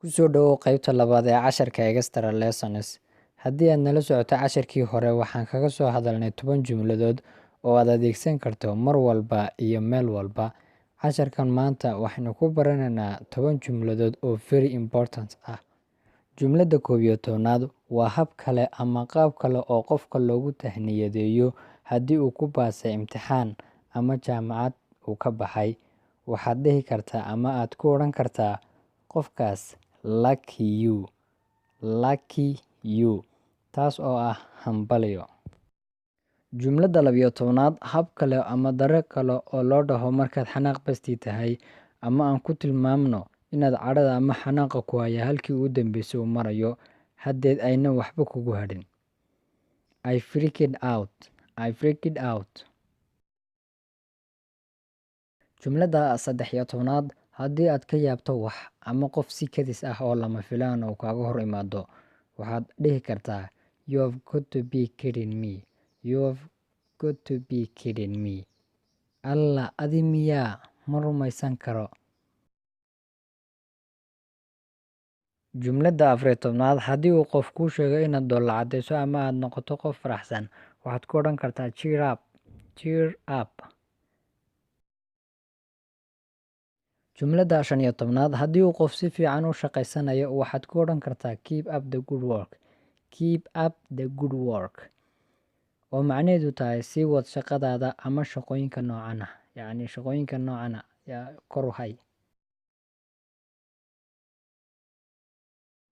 Ku soo dhawow qaybta labaad ee casharka Extra Lessons. Haddii aad nala socoto casharkii hore, waxaan kaga soo hadalnay 10 jumladood oo aad adeegsan karto mar walba iyo meel walba. Casharkan maanta waxaynu ku baranaynaa 10 jumladood oo very important ah. Jumladda 11aad waa hab kale ama qaab kale oo qofka loogu tahniyadeeyo haddii uu ku baasay imtixaan ama jaamacad uu ka baxay. Waxaad dhihi kartaa ama aad ku odhan kartaa qofkaas "Lucky you, lucky you", taas oo ah hambalyo. Jumladda 12aad, hab kale ama dariiq kale oo loo dhaho markaad xanaaq basti tahay, ama aan ku tilmaamno inaad cadhada ama xanaaqa ku haya halkii ugu dambeysay uu marayo, haddeed ayna waxba kugu hadhin. "I freaked out, I freaked out." Jumladda 13aad, haddii aad ka yaabto wax ama qof si kedis ah oo lama filaan ah uu kaaga hor imaado, waxaad dhihi kartaa "You have got to be kidding me, you have got to be kidding me." Alla, adi miyaa? Ma rumaysan karo. Jumladda 14aad, haddii uu qof kuu sheego inaad dhoolla caddeyso ama aad noqoto qof faraxsan, waxaad ku odhan kartaa "Cheer up, cheer up." Jumladda 15aad, haddii uu qof si fiican u shaqeysanayo, waxaad ku odhan kartaa "Keep up the good work, keep up the good work", oo macnaheedu tahay sii wad shaqadaada ama shaqooyinka noocan ah, yacni shaqooyinka noocan ah kor u hay.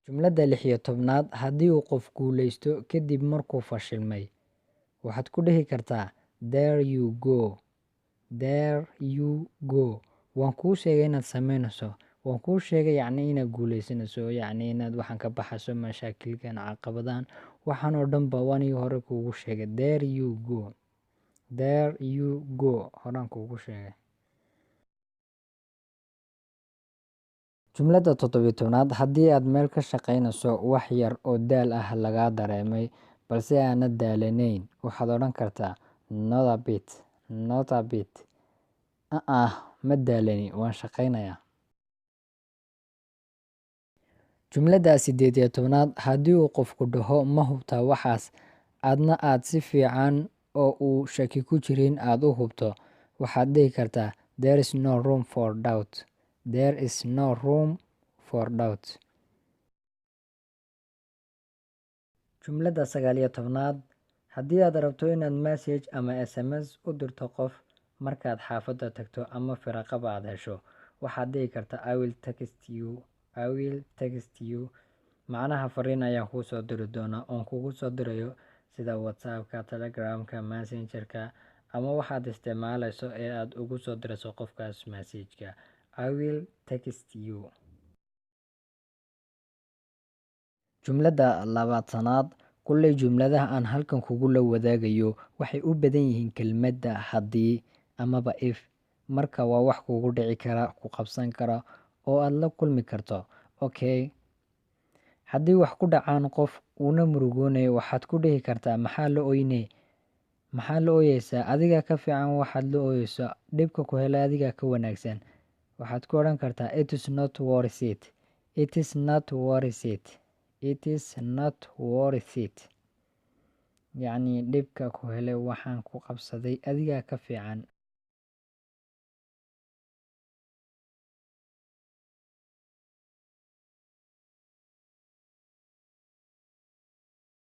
Jumladda 16aad, haddii uu qof guuleysto kadib markuu fashilmay, waxaad ku dhihi kartaa "There you go, there you go." Waan kuu sheegay inaad sameynayso, waan kuu sheegay, yacni inaad guuleysanayso, yacni inaad waxaan ka baxayso mashaakilkan, caqabadahan, waxaan oo dhan ba waan ii hore kuugu sheegay. "There you go, there you go", horaan kuugu sheegay. Jumladda 17aad, haddii aad meel ka shaqeynayso wax yar oo daal ah lagaa dareemay balse aanad daalanayn, waxaad odhan kartaa "Not a bit, not a bit." Ma daalani, waan shaqeynayaa. Jumladda 18aad, haddii uu qofku dhaho "Ma hubtaa waxaas?", adna aad si fiican oo uu shaki ku jirin aad u hubto, waxaad dhihi kartaa "There is no room for doubt, there is no room for doubt." Jumladda 19aad, haddii aad rabto inaad message ama SMS u dirto qof markaad xaafadda tagto ama firaaqaba aad hesho, waxaad dhihi kartaa "I will text you, I will text you." Macnaha fariin ayaan kuu soo diri doonaa, oon kugu soo dirayo sida WhatsApp-ka, Telegram-ka, Messenger-ka ama waxaad isticmaalayso ee aad ugu soo dirayso qofkaas message-ka. "I will text you." Jumladda 20aad, kulley jumladaha aan halkan kugula wadaagayo waxay u badan yihiin kelmadda haddii amaba if. Marka waa wax kugu dhici kara, ku qabsan kara oo aad la kulmi karto. Okay. Haddii wax ku dhacaan qof uuna murugoonayo, waxaad ku dhihi kartaa "Maxaa la ooynee? Maxaa la ooyeysaa? Adigaa ka fiican waxaad la ooyeyso. Dhibka ku helay adigaa ka wanaagsan." Waxaad ku odhan kartaa "It is not worth it. It is not worth it. It is not worth it." Yacni dhibka ku helay, waxaan ku qabsaday, adigaa ka fiican.